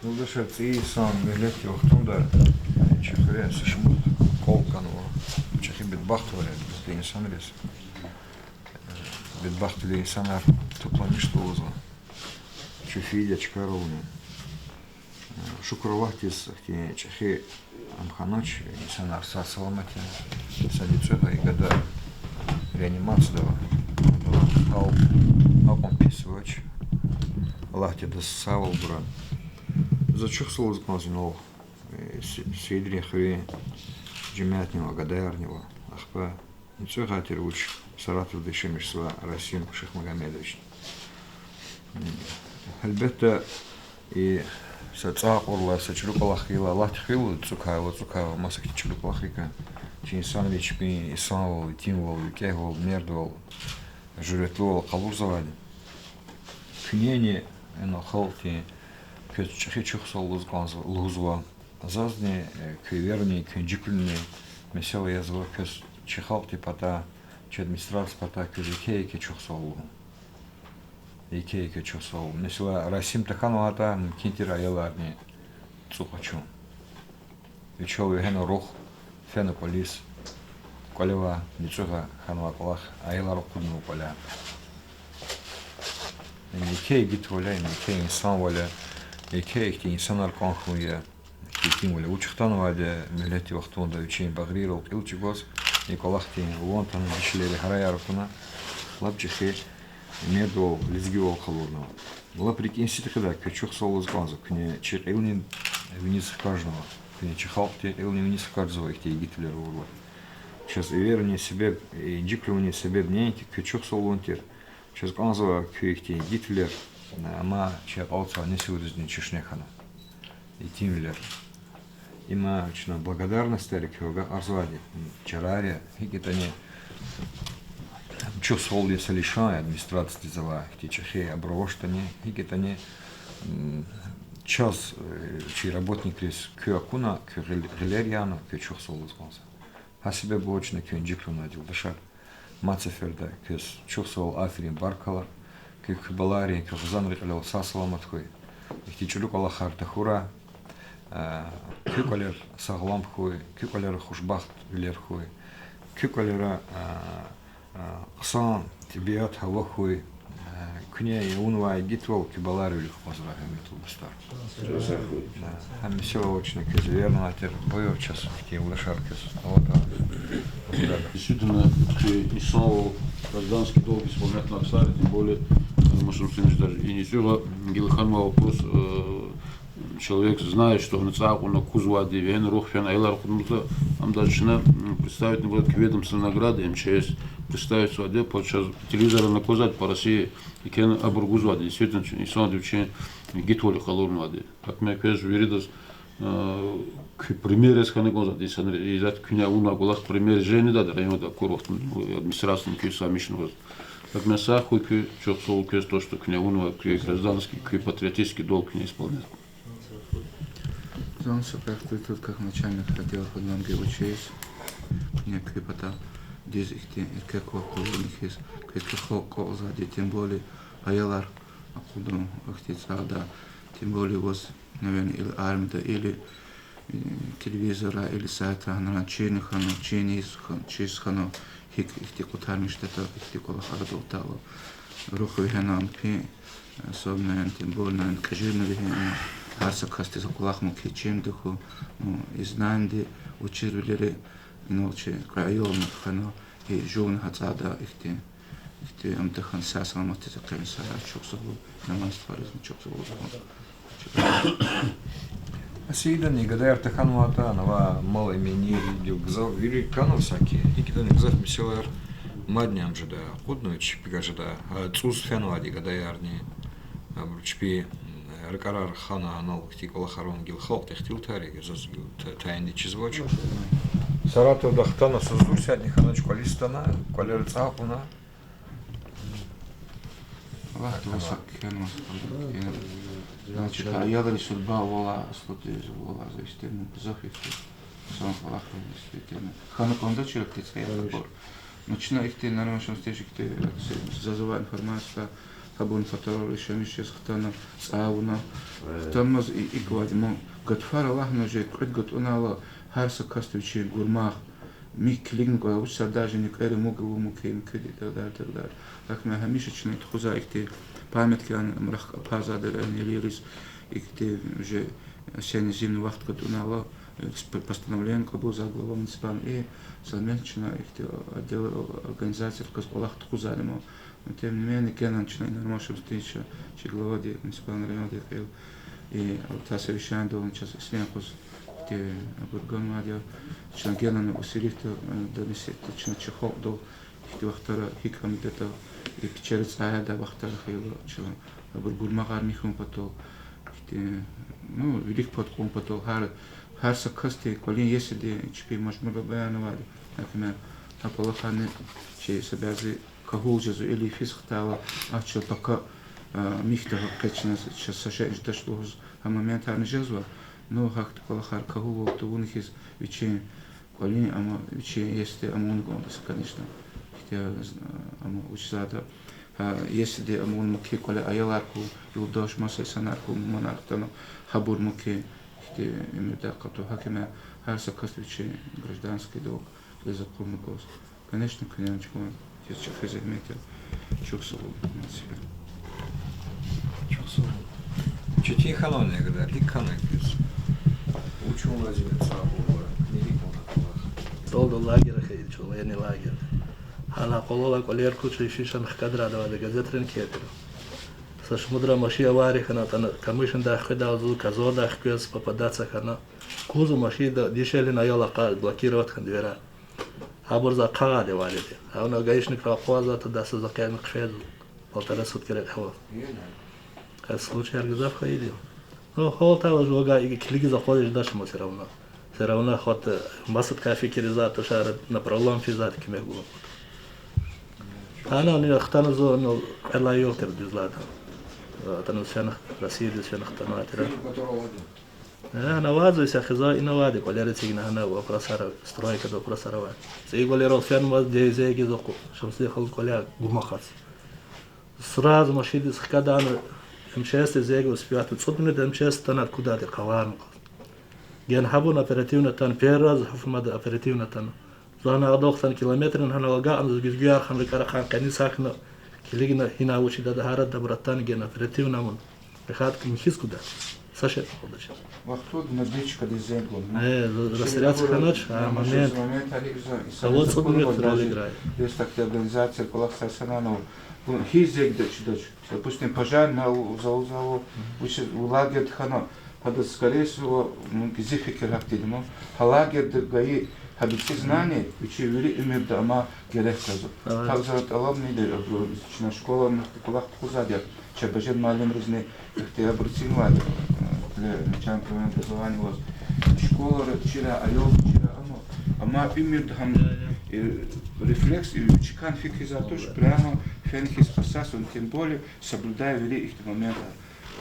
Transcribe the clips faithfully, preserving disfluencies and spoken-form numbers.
Юлдашар, цӀийи йисан муьгьлетдин вахтунда чи хуьре са шумуд кӀвал ганва. ЧӀехи бедбахтвал я, бедбахт инсанриз. Бедбахтвиле инсанар тупламишда лугьузва. Чун фейиди я чкайрални. Шукур Аллагьдиз, ахьтин чӀехи ам хьанач, инсанар сагъ-саламат я. Са нецӀуьгъа и гада реанимацияда ава. Гьал акьван пис авач. Аллагьди адаз сагъвал гурай. За чухсагъул лугьуз кӀанзава инал, э, Се-, Сеидрин хуьруьн жемятни ва гадаярни ва ахпа нецӀуьгъай тир вуч Саратовда яшамишзавай Расим Шихмагомедович. Гьелбетда, и са цӀай кьурла, са чӀуру кӀвалах хьайила, Аллагьди хвейила, цӀукайла, цӀукайла, масакӀа чӀуру кӀвалахрикай чи инсанри чпин инсанвал, итимвал, викӀегьвал, мердвал, жуьретлувал къалурзавайди. Куьнени, ина халкьдин, квез чӀехи чухсагъул лугьуз кӀанзава, лугьузва. Зазни, э, куь эверни, куь инжиклуьнни месела язва квез чи халкьдин патай, чи администрациядин патай квез еке-еке чухсагъул лугьун. Еке-еке чухсагъул. Месела, Расим тахьанвайтӀа, мумкин тир аяларни цӀукьва чун. Вичел вегьена рух, фена кӀвализ, кӀвале авай, нецӀуьгъа хьанвай кӀвалах, аялар акъуднава кӀваляй. Им еке игитвал я, им еке инсанвал я, еке ихьтин инсанар кӀан хьун я, ихьтин итимвал я. Вуч хтанвайди я муьгьлетдин вахтунда вичин багърийрал кьил чӀугваз, и кӀвалахдин ван атана, дишегьлийри гьараяр атана, лап чӀехи мердвал, лезгивал къалурнава. Лап рикӀин сидкьидай квез чухсагъул лугьуз кӀанзава, куьне чи кьилни виниз хкажнава, куьне чи халкьдин кьилни виниз хкажзава ихьтин игитвилер авурла. Чаз эверунин себеб, инжиклувунин себеб неинки квез чухсагъул лугьун тир, чаз кӀанзава куь ихьтин игитвилер, амма чи акьалтзавай несилризни чешне хьана. Итимвилер. Има чна благодарностьар я квевай агакьарзавайди, чарар я, гьикӀ ятӀани чухсагъулдин са лишан я администрациядиз авай ихьтин чӀехи абур авачтӀани, гьикӀ ятӀани, м, чаз, э, чи работникриз куьн акуна, куь гъил-, гъилер яна, квез чухсагъул лугьуз кӀанзава. Гьа себеб ава чна куьн инжиклунвайди, юлдашар. Мад сеферда квез чухсагъул, аферин, баркалла. Куь, куь балайрин, куь хизанрин кьилел сагъ-саламат хьуй. Ихьтин чӀуру кӀвалахар тахьурай. Э, куь кӀвалер сагълам хьуй, куь кӀвалера хушбахтвилер хьуй. Куь кӀвалера, э, э, хъсан тӀебиат, гьава хьуй. Э, куьне авунвай игитвал куь балайрин вилик акъвазрай, гьуьрметлу дустар. Э, гьа месэла ава чна квез эвернавай тир, буюр, чаз ихьтин юлдашар квез аватӀа. Действительно, куь инсанвал, гражданский долг исполнять авунвай ксар я, тем более, э, машин сунждар. И нецӀуьгъа гила хьанвай вопрос, э, человек знает, что ана цӀай кьуна кузвайди, вегьена рух фена, аялар акъуднаватӀа, ам даже чна, м, представить авунвай куь ведомственный награды, МЧС, представить авунвайди, по чаз телевизорда аквазвайди по России, еке абур гузвайди, действительно, инсанди вичин игитвал я къалурнавайди. Гьакӏ ма квез виридаз, э, куь пример яз хьана кӏанзавайди инсанри, исятда куьне авунвай кӏвалах пример жени дада районда акур вахтунда, администрациядин куь са мишнаваз. Гьакӏ ма сагъ хьуй куь, чухсагъул квез, то, что куьне авунвай куь гражданский, куь патриотический долг куьне исполнять. Зун са кьве хьтин туд как начальник отдела по делам гибддз, куьне куь патав дуьз ихьтин эркеквал къалурна хьиз, куь, куь халкь кӏвалахзавайди, тем более аялар акъудун ихьтин цӏарда, тем более ваз, наверное, или армияда, или, э, телевизорра, или сайтра гьанра чирна хьана, чирна ийиз хан-, чиз хьана, гьикӏ ихьтин къутармишдатӏа, ихьтин кӏвалах арадал атайла. Рух вегьена, пи, особенно, тем более, наверное, кьежирна вегьена, гьар са касдиз а кӏвалах мумкин чирна тахьуй, ну, и знанияди, учирвилери, инал чи кьве аялни хьана, и жувни гьа цӏарда ихьтин, ихьтин ам тахьана сагъ-саламатдиз экъечӏна сагъар, чухсагъул, намаз тваризни чухсагъул. Сидани гадаяр тахьанватӏа, ана ва мал-име гзаф вири кӏанзава саки. ИкӀ ятӏани гзаф месэлаяр мадни ам жеда, акъуднава чпи гьа жеда. Гьа цӏуз фенвайди гадаярни, абуру чпи, м, ракӏарар хана, анал ихьтин кӏвалахар авун гила халкьдин ихтилатар я, заз гила та-, тайинди чизвач. Саратовда хтана, са зур сятни хьанач, кӏвализ атана, кӏвалера цӏай кьуна. Аллагьди ваз кхьенва, Аллагьди кхьенва. Значит, аялрин судьба валай, аслудиз валай, за истена гзаф ихьтин. Сан кӏвалахрин истена. Хьана кӏанзавачир ихьтин цӏай кьабур. Ну, чна ихьтин нормально шумсдеш ихьтин, заз авай информация, Абурун патарал яшамиш жез хтана, цӀа авуна. Хтанмаз и-, икӀ ваъ, ман гатфар алахъна, жи кьвед гатӀунайла, гьар са касди вичин гурмах, михьи килигна кӀвале, вуч са даже нуькӀвери муг авур мумкин, муькуьди, и так далее, и так далее. Гьакмя гьамиша чна тухузвай ихьтин памяткаяр, рахкапазадар, нелириз, ихьтин уже осенне-зимный вахт гатӀунайла, э, сп-, постановление кьабулзавай глава муниципальный, и совместно чна ихьтин отдел, организациярикай кваз кӀвалах тухузвайди я ман. Но тем не менее, генани чна инармашамсдин чи, чи главади, муниципальный райондин кьил, и та совещаниедални чаз ислен къуз, ихьтин абур ганвайди я, чна генани усилитьда, э, донеситьда чна чи халкьдал, ихьтин вахтара гьикӀ ам ийидатӀа, и пичера цӀай ядай вахтара хьайила, чна абур гурмагъар михьун патал, ихьтин, ну, вилик пад кьун патал, гьар, гьар са касдин кӀвалин иесиди чпи мажмур бабаян авайди. Гьакмя гьа кӀвалахарни чи са бязи кагьул жезва, или физ хтайла, а чаз пака, а, михьда гьакъикъатда чна, чаз са шей жедач лугьуз, гьа моментарни жезва. Ну, гьахьтин кӀвалахар кагьулвал тавуна хьиз вичин кӀвалин, амма вичин иесиди ам авуна кӀанда са, конечно. Ихьтин, а, амма вучиз лагьайтӀа, гьа иесиди ам авун мумкин кӀвале аялар хьун, юлдаш, маса инсанар хьун, муманар хтана, гьабур мумкин, ихьтин уьмуьрдай къату. Гьакмя гьар са касди вичин гражданский долг кьилиз акъудна кӀанзава. Конечно, куьне чукун, чаз чӀехи зегьмет я. Чухсагъул, Мансур. Чухсагъул. Четин хьанвани гадар, гьикӀ хьанай квез? Вуч авуна вазифа цӀа авуна, куьне гьикӀ авуна кӀвалах? Толда лагерь хьайиди чун, военный лагерь. Гьана къвалал кӀвалер кучи шишан хкадрада авайди газетрин кепира. Са шумудра машин авария хьана, атана Камышиндай хкведалди зун Козловдай хквез попадаться хьана. Кузов машинда дишегьлини аял акъад, блокировать хьана дверар. Гьабур за ахъайиди аварияди. Гьана гаишникар акъвазда, тада са за къени хъфезва, полтора сутки рекье аваз. Гьа случайар гзаф хьайиди я. Ну, гьалтайла жувавай, и килигиз акъвазиз жедач ма всё равно. Всё равно хоть, э, масадакай фикирзавай тушир, напролом физвайди куьмек гун. Гьана ана хтана зун, ну, кьвед лагьай югъ тир, дуьз лагьайтӀа. Атана фена, Россиядиз фена хтанвай тир. Э, гьана авазва, са хизан ина авайди, кӀвалер эцигна, гьана вопросар, стройкадин вопросар авай. ЦӀийи кӀвалерал фенваз, дей зегиз акъу, Шамсудин халудин кӀвале гум акъатзава. Сразу машиндиз хкадан, МЧС-диз зегиз успевать, цӀуд минут МЧС атана кудайди къаварна кӀанзава. Гена гьабурни оперативно атана, первый раз гьа фу мад оперативно атана. Зун гьана агъдахъ атана километрни гьанал агакьна, зун гуьзгуьяр хьана, рикӀера хьана, къенин сагъ хьана, килигна гьина вуч ийида, гьарада абур атана, гена оперативно аман. Рахат михьиз кудай. Са шей кьулдач. Вахтунда набичкадиз зенгун. Э, растеряться хьанач, а, момент. Аваз цӀуд минут ралиграй. Есть такие организации, кӀвалахзавай санал, вун гьи зегда чидач. Допустим, пожарный ава, зав-, зав-, вучиз лагерьда хьана, гьадаз, скорее всего, ну, гзаф фикир гьахьтинди я. Гьа лагерьда гайи гьа бицӀи знание вичин вири уьмуьрда ама герек къвезва. Гьакӏ за тӏалабни ийида абуру, чна школада кӏвалах тухузвайди я, чеб бажен муаллимризни ихтияр бацанвайди я, э, для начальника профессионального образования ваз. Школара чира, аялри чира, амма, амма уьмуьрда гьам, э, рефлекс, и чкан фикирзавай туш, прямо фена хьиз асас, он тем более соблюдая вири ихьтин моментар.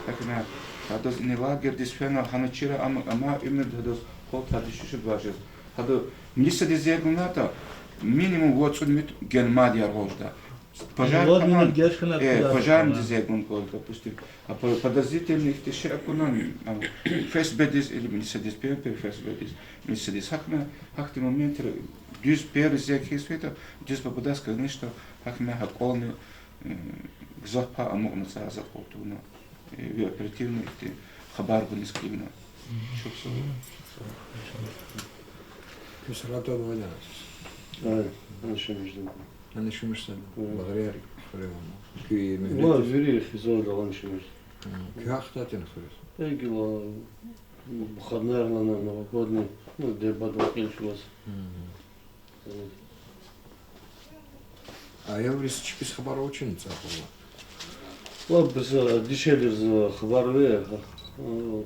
Гьакӏ ина, гьадаз ина лагерьдиз фена, гьана чира, амма, амма уьмуьрда гьадаз гьалтайди шуьшуьд важиз. Гьада милицияди зергунатӏа, минимум вад-цӏуд минут ген мад яргъал жеда. Пожар, вад минут геж хьана, э, пожарныйди зергун кӏвал, допустим. А по-, подозрительный ихьтин шей акуна, ам, ФСБдиз или милициядиз, пе-, пе-, ФСБдиз, милициядиз. Гьакӏ ина, гьахьтин моментра дуьз первый зерг хьиз фейитӏа, дуьз попадать, конечно, гьакӏ ина гьа кӏвални, м, гзаф пай амукьна цӏай за кьалтӏуна. Э, ви оперативный ихьтин хабар гуниз килигна. Чухсагъул. Куь срата авайди я? Ай, ана шумишда. Ана шумишда. Ай. Багърияр хуьре авани? Куь муьгьлет. Ва вири хизанда ана шумишда. М, куь гьахъ хтайтӏани хуьруьз? Э, гила, выходной лагьана, новогодний, ну, дебад вакъин чӏугваз. Мгм. Аялриз чпиз хабар авачни цӏа кьулла? Ва биз, э, дишегьлийриз хабар авай, э,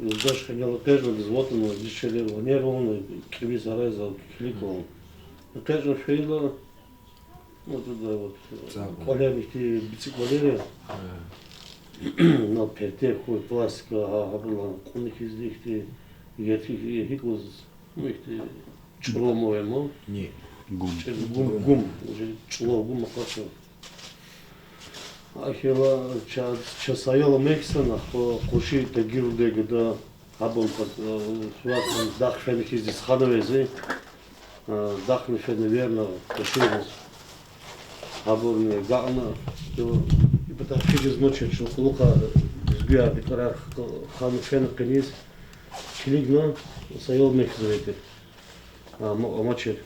юлдаш хьанал экъечӏна, биз ватна, дишегьлийри ванер авуна, кӏевиз гьарайзава, килигна. Экъечӏна фейила, вот туда вот, э, кӏвалер, ихьтин бицӏи кӏвалер я. Гьа. На перде хьуй, пластика, гьа, гьабурулай кьуна хьиз ихьтин, герти гьикӏ лугьуз, ну, ихьтин чӏуру ама. Ни? Гум. Чӏ-, гум, гум. Уже чӏулав гум акъатзава. Ахьайла ча-, чаз аял ама хьана, ахпа къунши Тагьирдин гада, гьабурун пад-, э, суратни, дахъ фена хьиз, хана вези, э, дахъни фена верна къуншидиз. Гьабурни агакьна, то, и патахъ хьиз жезмачир, чун кьулухъай, э, згуьяр, дикъарар х-, хана фена къенез, килигна, са аял ама хьана веди. А, ма-, амачир.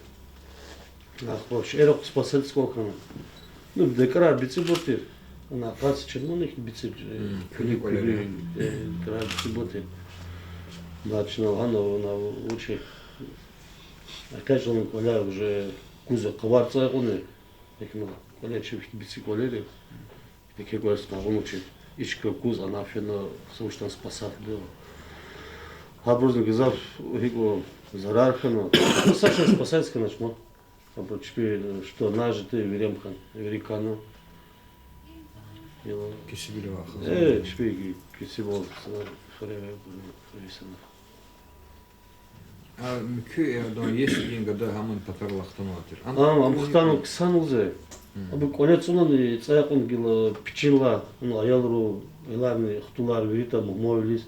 Ахпа шейэр акъваз пасад цикӀук хьана. Ну, декӀарар бицӀибур тир. Ана къаси чирмуник бицӀи, э, куьлуь, куьлуь, э, декӀарар бицӀибур тир. Бачна гьана, вуна вучи. ЭкъечӀна кӀвале уже куз къавар цӀай кьуна. Экна кӀвале чи бицӀи кӀвалери. Еке кӀвале къагъуна чи. Ичка куз ана фена са вуч ятӀани спасать гайила. Гьабурузни гзаф гьикӀ зарар хьана. Са чӀавуз спасать хьанач ма. Абур чпи, что нажитое, вири ам хьана, вири кана. Кесибвал авай хизан. Э, чпи кесибвал, са хуьрера, хуьре сана. А муькуь, э, адан иесидин гада гьамни патарилай хтанвай тир. Ам, ам хтана ксанва зе. Абур кӀвале цӀунани цӀай кьуна гила пичинлай, ну, аялрин, аяларни, хтулар вирида мугьманвилиз.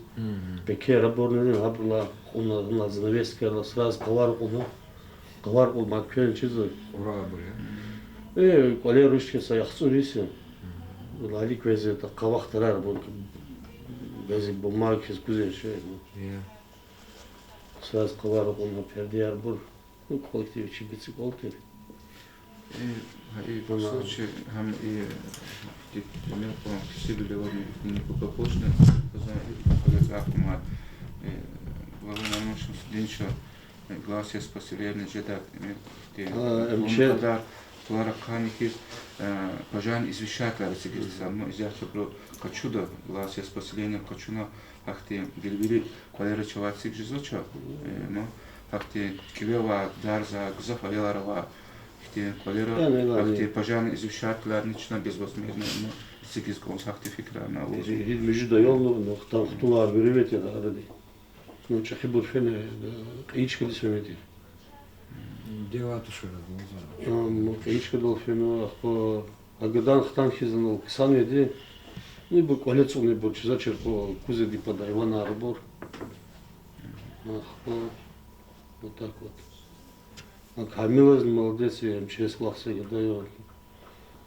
Пекер абурни, гьабурулай кьуна, ну, занавескаяр, сразу къавар кьуна. Къавар кьуна, мад квел чизва. Кьурабур я. Э, кӀвале руш хьиз са яхцӀур йис я. Лали квез ятӀа къавах тарар, бу, бязи бумага хьиз кузвай шей, ну. Сразу къавар кьуна, пердеярбур. Ну, коллектив вичи бицӀи кӀвал тир. И, гьа, и случай, гьам и, ихьтин пример кьван, кесибвал авай неблагополучный, хизан, и, кӀвале цӀай кьунвай, э, глава Нармушин Сулейман, э, глава сельского поселения жедай, э, ихьтин, а, МЧС, кьадар, тулар ахъайна хьиз, э, пожарный извещателар эцигиз, ну, извещатель абуру къачуда, глава сельского поселения къачуна, гьахьтин гила вири кӀвалера чавай эцигиз жезвач, э, ну, гьахьтин кӀеве авай, дарза, гзаф аялар авай, ихьтин кӀвалера, гьахьтин пожарный извещателарни чна безвозмездно, ну, эцигиз кӀанзава, гьахьтин фикирарни авазва. Гьи-, гьи муьжуьд аял, ну, ну, хтан хтулар вири вет яда аради. Ну, чӀехибур фена, э, кьейи чкадиз фена тир. Дела тушира, ну, за. Ам, кьейи чкадал фена, ахпа, а гадани хтан хьиз анал ксанвайди, ну, ибур кӀвале цӀунвайбур чизвачир, кузвайди пад айванар абур. Ахпа, вот так вот. А Камилазни молодец я, МЧС кӀвалахзавай гада я.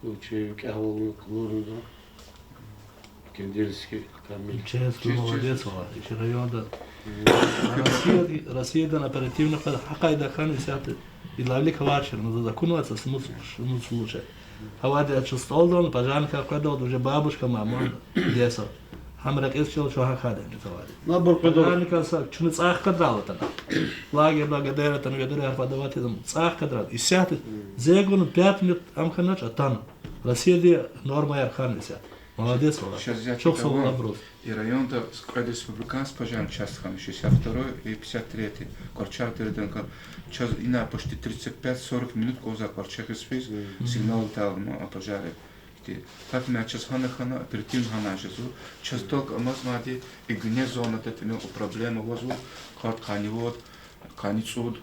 Вичи викӀегьвал къалурнада. Кендильский Камил. МЧС молодец валлагь, чи районда. Россия, Россияда оперативный къведа гьа къайда хьана исятда. Идалай вилик авачир, ну, за законвал са смысл, смысл лучше. Гьавайди я чаз стӀалдални, пожарникар къведалди, уже бабушка, мама, деса. Гьам рекьиз чал чун гьахьайди я, гьавайди. Набур къведал. Пожарникар са, чун цӀай хкадрал атана. Лагерьда гадаяр атана, ведра гьарф подавать ийиз, цӀай хкадрал. Исятда, зи гуна пять минут ам хьанач, атана. Россияда нормаяр хьана исятда. Молодец валлагь. Чухсагъул абуруз. И районда кьвед республиканский пожарный часть хьана, шестьдесят второй и пятьдесят третий. Кьварчагъ дереда хьана. Чаз ина почти тридцать пять сорок минут кӀанзава Кьварчагъиз физ, сигнал дал, ну, о пожаре. Ихьтин, гьатна чаз гьана хьана, оперативно гьана жезва. Чаз только амазмайди, и гне зонада тӀимил проблема авазва, къад къанни вад, къанни цӀуд,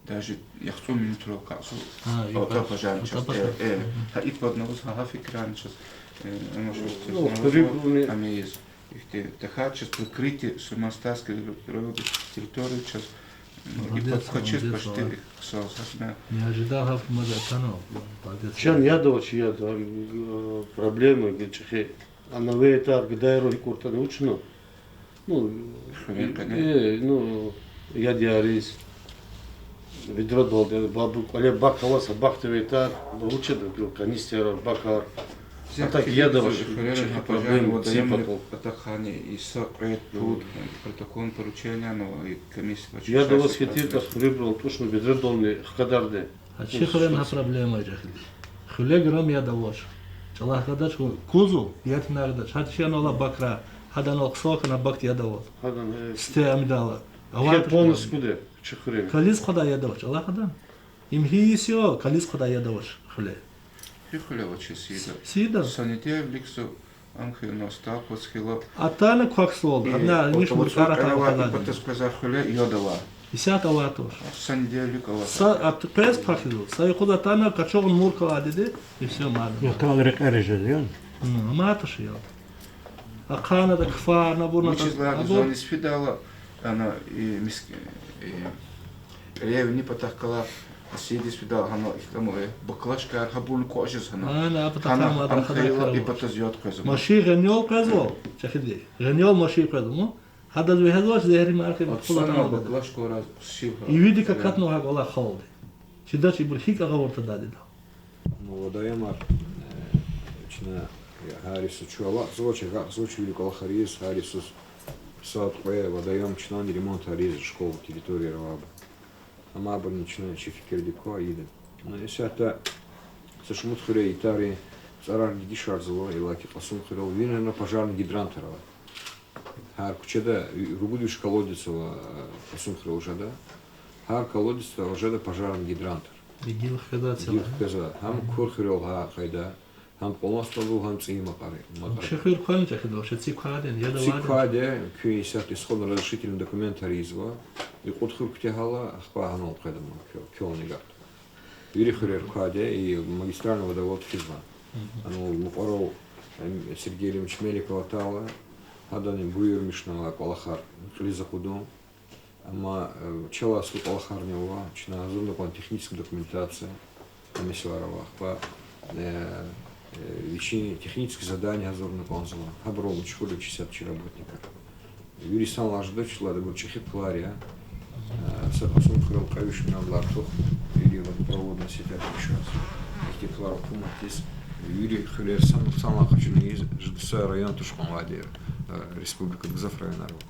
даже яхцӀур минутрал кьазва. А, и пожарный часть. Э, э, гьа и пад аваз, гьа, гьа фикирарни чаз, э, ну, хуьруьбуруни амиз. Ихьтин, тахьайтӀа чаз прикрытие Сулейман-Стальской территории чаз, м, и пад квачиз почти ксалзавай. Неожиданно гьа мад атанва, молодец. Чан яд авач, яд, а, проблема гила чӀехи. Ана вейтар гидайру гьикӀ куртӀани вучна. Ну, э, ну, яд яриз. Ведрадал, бабу кӀвале бак аваз, бак тевейтар, вучда канистрар, бакар. А так яд авач, чӀехи проблема, ци патал. Атахъани и са кьвед, пуд, протокольное поручение, ну, и комиссия. Яд аваз хьайитӀа, хуьруьбурал тушни ведрадални хкадарди. Гьа чи хуьре гьа проблема жагьил. Хуьле грам яд авач. ЧӀалахъ гадач, кузов, яд гьинай гадач. Гьа чи анал ала бакра, гьадан алкъсон хьана бакда яд аваз. Гьадан, э, сифте амидайла. Авай полностью куде, чи хуьре. Кализ хъвадай яд авач, чӀалахъ гада. Им гьи йис я, кализ хъвадай яд авач хуьле. Гьи хуьле авач сида? Сида. Са неделя виликзава, ам хьайила, став кваз хьайила. Атана квахьзавалда, э, адна, э, ниш муркӀара атана кваз хьайила. Исятда авай туш. Са неделя вилик авай. Са, а, къвез квахьзава. Са юкъуз атана качагъун муркӀ авайди, и всё, мадам. Атана рекьера жезва, я? М, аматуш я. Ахъанада кфарна, абурна вучиз лагьайтӀа абур зун исфидала, ана, и миск-, и кьилевни патахъ галай, асидиз фидал гьана ихтилам авай, баклашкаяр гьабурни кӀватӀ жез гьана. Ана, а патахъ гьана, гьана мадра ам хада хьайила, хьайила и патаз яд къвезва. Машин гъенел къвезва, чехиди. Гъенел машин къвезва, му? Гьадаз вегьезвач зегьри марфи. Ацана пулатана баклашкаяр сив гьа. Ивидик акатнава гьа кӀвалах халкьди. Чидач ибур гьикӀ агъавурда дадида. Ну, водоемар, э, чна, э, гьар йисуз чу алакьзавач, агакьзавач вири кӀвалахар ийиз, гьар йисуз сад-кьве водоем чнани ремонтар ийиз школа территорияра авайбур. Амма абурни чна чи фикирдик квай ийида. Ну, исятда са шумуд хуьре итарин цӀарар дегишарзава, иллаки Кьасумхуьрел винена пожарный гидрантар ава. Гьар куьчеда, ругуд виш колодец ава, э, Кьасумхуьрел жеда. Гьар колодецда жеда пожарный гидрантар. Гила хквезвай цел. Гила хквезвай. Гьам Курхуьрел гьа къайда, гьам Кьулмасдал, гьам ЦӀийи Макьари, Макьари. Чи хуьр квани чехида, чи цӀи квайди я, яда, цӀи вада квайди, куьн исятда исходно-разрешительный документар ийизва. И кьуд хуьр куьтягьайла, ахпа гьанал къведа ман, Кё-, Кёлни гатда. Вири хуьрер квайди, и магистральный водовод физва. Ана мукьвара, эм, Сергей Елимович Меликов атайла, гьадани буюрмишнава кӀвалахар кьилиз акъудун. Амма, э, чалай аслу кӀвалахарни ава, чна гьазурна кӀанда техническая документация, а месэлаяр ава, ахпа, э, э, вичин технический задание гьазурна кӀанзава, гьабурал машгъул я чи исятда чи работникар. Вири санлай жедач, лагьайтӀа абур чӀехи пулар я. Э, са Кьасумхуьрел кьве виш миллиондилай артух вири водопроводный сеть дегишарзава. Ихьтин пулар гьукуматдиз, вири хуьрер сан-, санлай къачуна ийиз жеда, са район туш кьванвайди, э, республикада гзаф районар ава.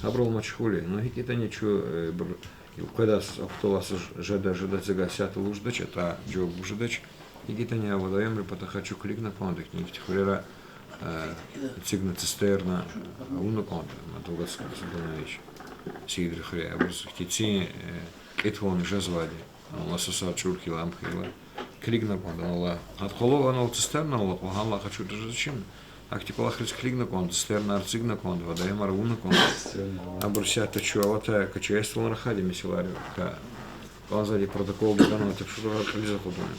Гьабурал машгъул я. Ну, гьикӀ ятӀани чун, э, бур, къведай йисуз, акъудалай йисуз жеда, жеда, зага сятда лугьуз жедач, атӀа жаваб гуз жедач. ГьикӀ ятӀани а водоемрин патахъай чун килигна кӀанда, ихьтин хуьрера, э, эцигна цистерна авуна кӀанда, ма Долгоцкий Султанович, Сиидри хуьре, абуруз ихьтин цин, э, кьитвални жезвайди. Насосар чӀур хьайила, ам хьайила. Килигна кӀанда анал. Гьа къвалав анал цистерна ава, кьван гьанлай къачуз жезвачни. Ахьтин кӀвалахриз килигна кӀанда, цистернаяр эцигна кӀанда, водоемар авуна кӀанда. Абур исятда чун алатай качествован рахади месэлаяр, ка-, кӀанзавайди протоколдик ганвай тапшуругъар кьилиз акъудун.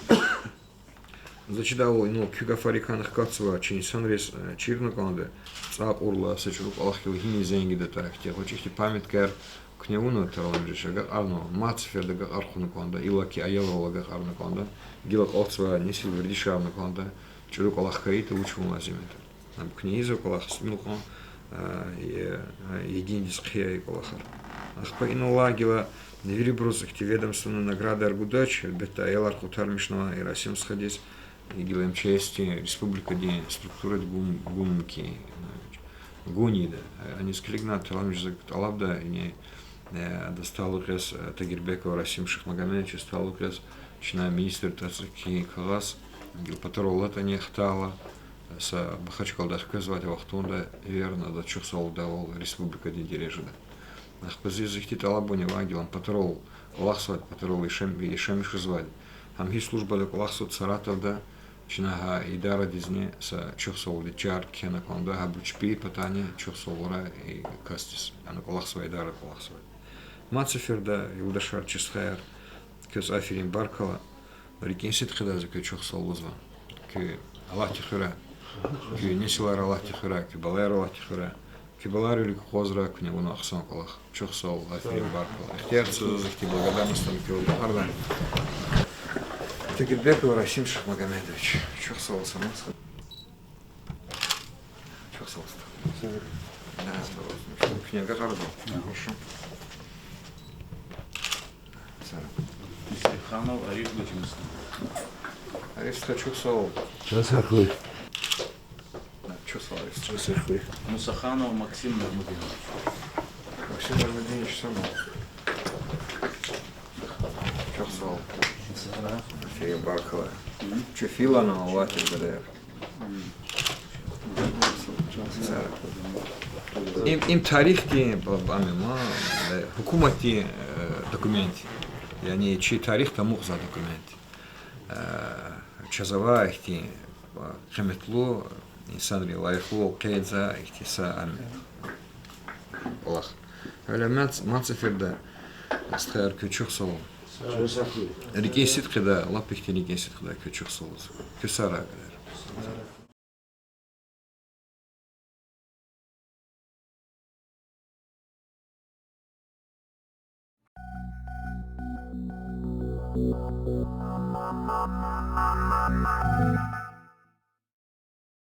За чидайвал, инал куь гафарикай хкатзава, чи инсанриз, э, чирна кӀанда, цӀай кьурла са чӀуру кӀвалах хьайила гьинин зенгидатӀа, ихьтин гъвечӀи ихьтин памяткаяр куьне авуна, таламжиш агакьарнава, мад сеферда агакьар хъувуна кӀанда, иллаки аялрал агакьарна кӀанда, гила акьалтзавай несил вердишарна кӀанда, чӀуру кӀвалах хьайитӀа вуч авун лазим ятӀа. Ам куьне ийизвай кӀвалах, тӀимил кьван, а, е-, а, единдиз хъия и кӀвалахар. Ахпа инал гила вирибуруз ихьтин ведомственный наградар гудач, гьелбетда, аялар къутармишнава Ярасим стхадиз, гила МЧС-дин, республикадин структуради гун-, гун мумкин, гун ийида. Аниз килигна, таламжиз тӀалабда, яни, э, адаз талукь яз, э, Тагирбеков Расим Шихмагомедовичаз талукь яз, чна министрдиз ацукьин кагъаз, гила патарол алатӀани хтайла, са Махачкъаладай хквезвайди вахтунда, эверна, адаз чухсагъул лугьудайвал, республикадин дережада. Ахпа зи ихьтин тӀалабунни авай, гила патарол кӀвалахзавайди, патарол яшам-, яшамиш жезвайди. Гьам гьи службада кӀвалахзаватӀа Саратовда, чна гьа идарадизни са чухсагъулдин чар кхьена кӀанда, гьабурун чпин патайни чухсагъул авурай и касдиз. Яни кӀвалахзавай идара кӀвалахзавайди. Мад сеферда, юлдашар, чи стхаяр, квез аферин, баркалла. РикӀин сидкьидай за квез чухсагъул лугьузва. Куь Аллагьди хуьрай. Куь несилар Аллагьди хуьрай, куь балаяр Аллагьди хуьрай. Куь балайрин вилик акъвазрай, куьне авуна хъсан кӀвалах. Чухсагъул, аферин, баркалла. Ихтияр це заз ихьтин благодарностьдал квел ракъурдай. Тагирбеков Расим Шихмагомедович. Чухсагъул, са ман са- Чухсагъул, стха. Куьне агакьарда. Хорошо. Мусаханов Ариф Гуджимислам. Ариф стха, чухсагъул. Чан сагъ хьуй. Чухсагъул, Ариф стха. Чан сагъ хьуй. Мусаханов Максим Нурмудинович. Максим Нурмудинович, са ман. Чухсагъул. Аферин, баркалла. Чу филана Аллагьди гадаяр. Им, им тарихдин ба-, ба-, ам я, э, гьукуматдин, э, документ. Яни чи тарихда амукьзавай документ. Э, чаз авай ихьтин, э, къиметлу инсанрин лайихлувал къейдзавай ихьтин са, ам я, кӀвалах. Гьеле мад, мад сеферда, стхаяр, квез чухсагъул. РикӀин сидкьидай, лап ихьтин рикӀин сидкьидай квез чухсагъул. Квез сагърай, гадаяр.